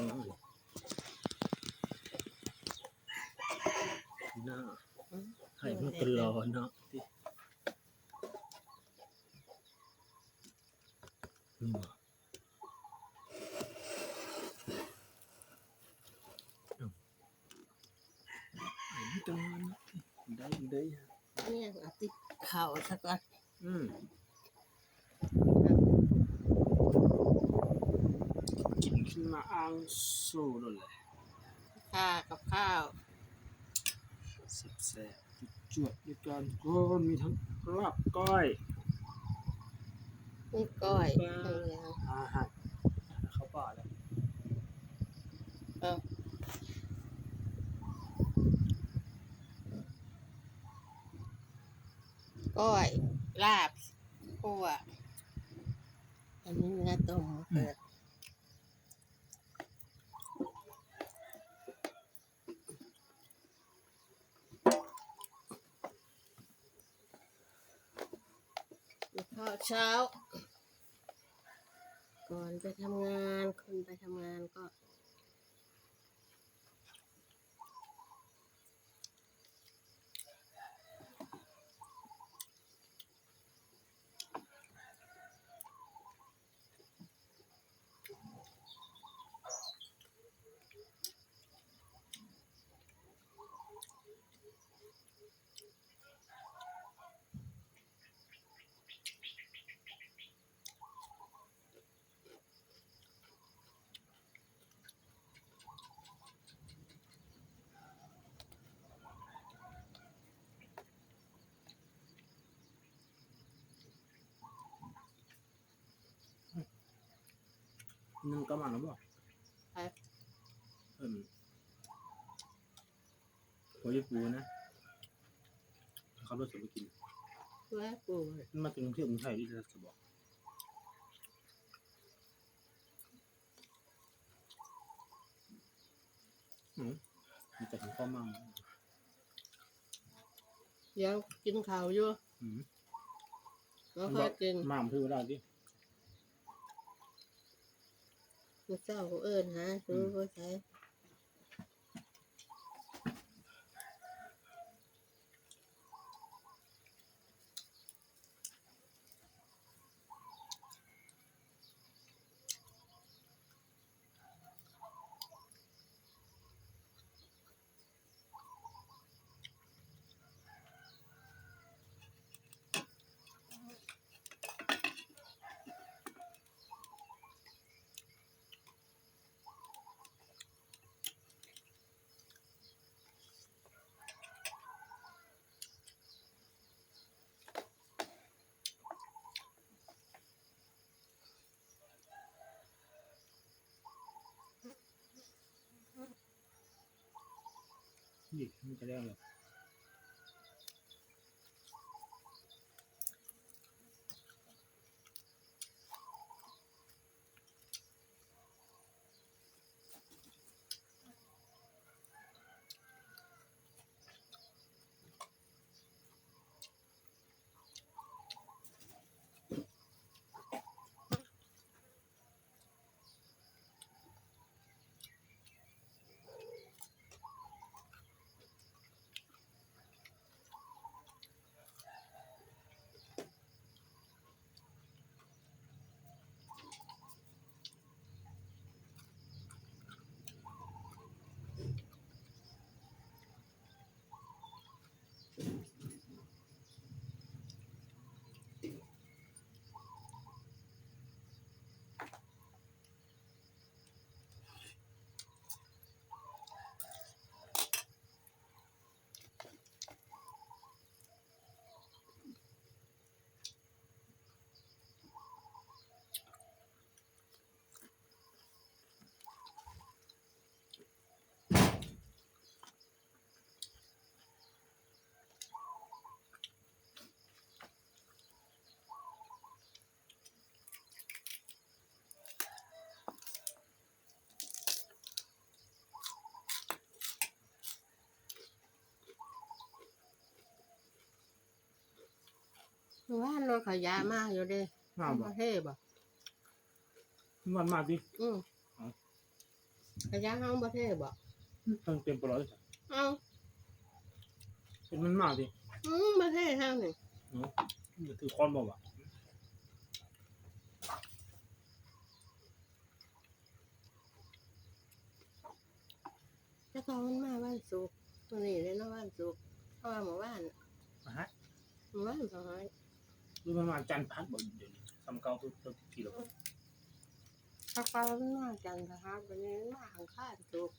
ເນາະ ໃຫ້ມັນຕະຫຼອດເນາະ ນີ້ບໍ່ ໄດ້ ໄດ້ ນີ້ເອົາຕິດເຂົ້າຊະກ່ອນ ອືມ ກິນຂຶ້ນມາອ່າງໂຊໂລດແຫຼະ ຄ່າກັບຂ້າວ ແຊບໆ ຈວດໆ ດ້ວຍກັນ ໂອ້ ມີທັງລາບກ້ອຍ ມີກ້ອຍ ປາ ທັງຫຍັງ ອາຫານ ເຂົ້າປ່າແລ້ວ ເອີ ກ້ອຍ ລາບ ຂົ້ວ ອັນນີ້ເນື້ອຕົ້ມ ອືມ ເປີດ ເຂົ້າເຊົ້າ ກ່ອນໄປທຳງານ ຄົນໄປທຳງານກໍ ໜຶ່ງກຳມາແລ້ວບໍ່? ໃຜ? ເອີ້ນ ພໍ່ຍາຍປູນະ ເຂົາລົດຊິໄປກິນ ແລ້ວປູ ມັນມາແຕ່ກຸງເທບກຸງໄທນີ້ແຫຼະ ຊິບອກ. ອືມ ມີແຕ່ຂອງເຂົາມາ ຍັງກິນເຂົ້າຢູ່ ອືມ ບໍ່ຄ່ອຍກິນ ມາຖືເວລາຕິ ມື້ເຊົ້າເອີ້ນຫາ ອືມ ຢູ່ບໍ່ໃສ. ນີ້ມັນຈະແລ້ວແລ້ວ. ເມື່ອວານລົດຂະຫຍະມາຢູ່ເດ້ ມາບໍ່? ເທບໍ່? ເມື່ອວານມາຕິ? ອື ເອົ້າ. ກະຢາເຮົາບໍ່ເທບໍ່? ທັງເຕັມປະຫຼອດ. ເອົ້າ ເປັນມັນມາຕິ? ອືມ ບໍ່ເທທາງນີ້. ເນາະ ມັນຖືຄອນບໍ່ວະ? ແຕ່ເກົ່າມັນມາວັນສຸກ ມື້ນີ້ເດ້ເນາະ ວັນສຸກ ເພາະວ່າມື້ວານ ພະຫັດ ມື້ວານພະຫັດ ຫຼືມັນມາຈັນພະຫັດບໍ່? ດຽວນີ້ສ່ຳເກົ່າຄືເຮົາກິນແລ້ວ. ແຕ່ເກົ່າມັນມາຈັນພະຫັດ ບັດນີ້ມັນມາອັງຄານສຸກ.